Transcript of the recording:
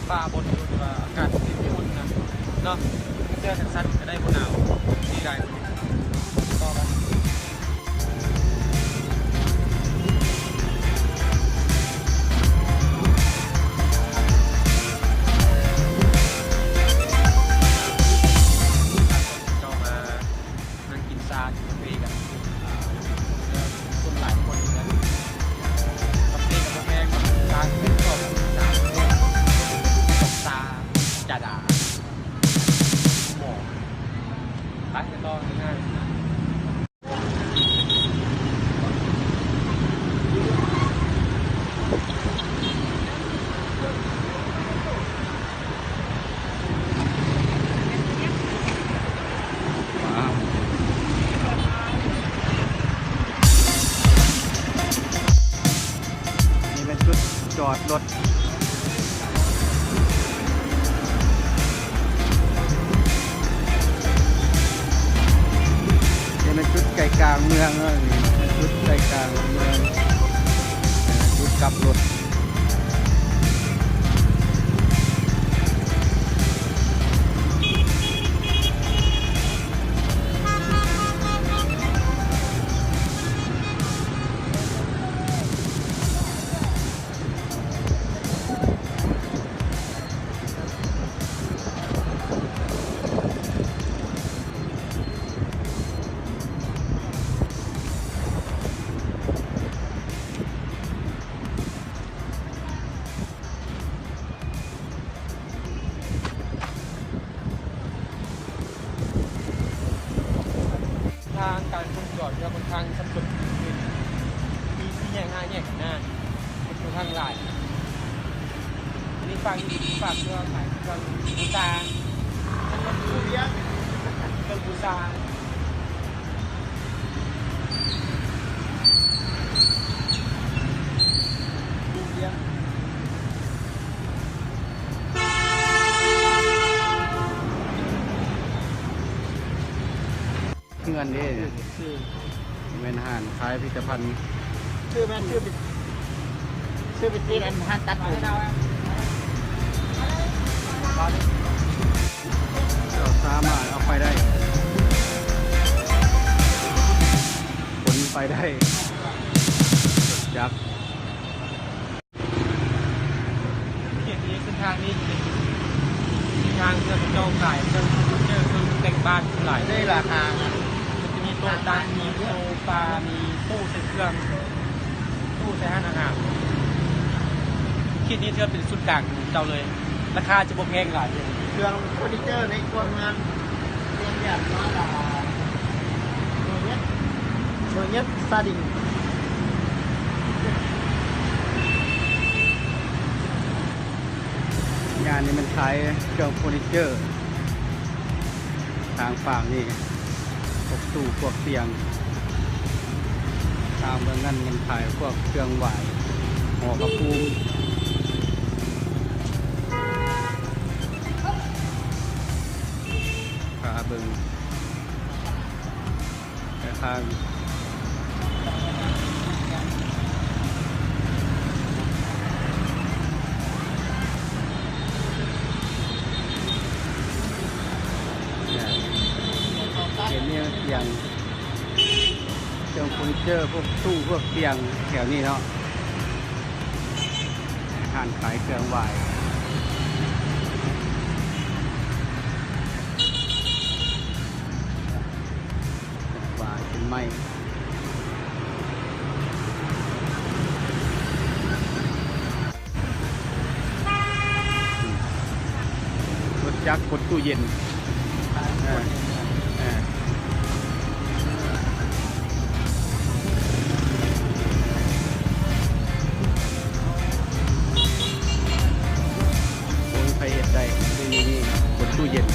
ປ່າບົນຢູ່ ແຕ່ວ່າອາກາດເປັນຝົນນະເນາະ ເສື້ອແຂນສັ້ນກໍໄດ້ ບໍ່ໜາວ ດີຫຼາຍ. ຕໍ່ໄປ ເຈົ້າມາ ນັ່ງກິນຊາ ກິນກາເຟກັນ ອ່າ ຄົນຫຼາຍຄົນຢູ່ນະ ກາເຟກໍບໍ່ແພງ ຊາກໍແພງ ສອງ ສາມ ຊາ ຈາດາ ໝໍ ໄປກັນຕໍ່ ງ່າຍໆ. ນີ້ແມ່ນຈຸດຈອດລົດ ນີ້ແມ່ນຈຸດໃຈກາງເມືອງເນາະ ນີ້ແມ່ນຈຸດໃຈກາງເມືອງ ຈຸດກັບລົດ. ທາງການສັນຈອນກໍຄ່ອນຂ້າງສັບສົນ ມີສີ່ແຍກຫ້າແຍກນະ ລົດຄ່ອນຂ້າງຫຼາຍ. ອັນນີ້ຝັ່ງນີ້ ຝັ່ງເພື່ອຂາຍເຄື່ອງບູຊາ ເຄື່ອງບູຊາ. ເຮືອນເດ້ ແມ່ນຮ້ານຂາຍພິພິທະພັນ ຊື້ແມ່ນ ຊື້ໄປ ຊື້ໄປຕິດອັນຮ້ານຕັດຜົມ ເຈົ້າສາມາດເອົາໄປໄດ້ ຂົນໄປໄດ້ ຈັກ ເຂດນີ້ ເສັ້ນທາງນີ້ເປັນເສັ້ນທາງທີ່ເຂົາເຈົ້າຂາຍເຄື່ອງເຟີນິເຈີ ເຄື່ອງຕົກແຕ່ງບ້ານຫຼາຍ ໃນລາຄາ ມັນຈະມີໂຕະຕັ່ງ ມີໂຊຟາ ມີຕູ້ໃສ່ເຄື່ອງ ຕູ້ໃສ່ຮ້ານອາຫານ. ເຂດນີ້ຖືວ່າເປັນສູນກາງຂອງເຈົ້າເລີຍ ລາຄາຈະບໍ່ແພງຫຼາຍເລີຍ ເຄື່ອງເຟີນິເຈີໃນຄົວເຮືອນ ເປັນແບບເນາະ ເບີເນັດ ເບີເນັດສະດິງ. ຍ່ານນີ້ແມ່ນຂາຍເຄື່ອງເຟີນິເຈີ ທາງຝັ່ງນີ້ ພວກຕູ້ພວກຕຽງ ທາງເບື້ອງນັ້ນແມ່ນຂາຍພວກເຄື່ອງໄຫວ້ ຫໍພະພູມ. ພາເບິ່ງ ໄປທາງ ເຫັນນີ້ມັນຕຽງ ເຄື່ອງເຟີນິເຈີ ພວກຕູ້ພວກຕຽງແຖວນີ້ເນາະ. ຮ້ານຂາຍເຄື່ອງໄຫວ້ ໄຫວ້ເປັນໄມ້ ລົດຈັກ ຂົນຕູ້ເຢັນ. ເອີ ເອີ ບໍ່ມີໃຜເຮັດໄດ້ ຢູ່ນີ້ ຂົນຕູ້ເຢັນ.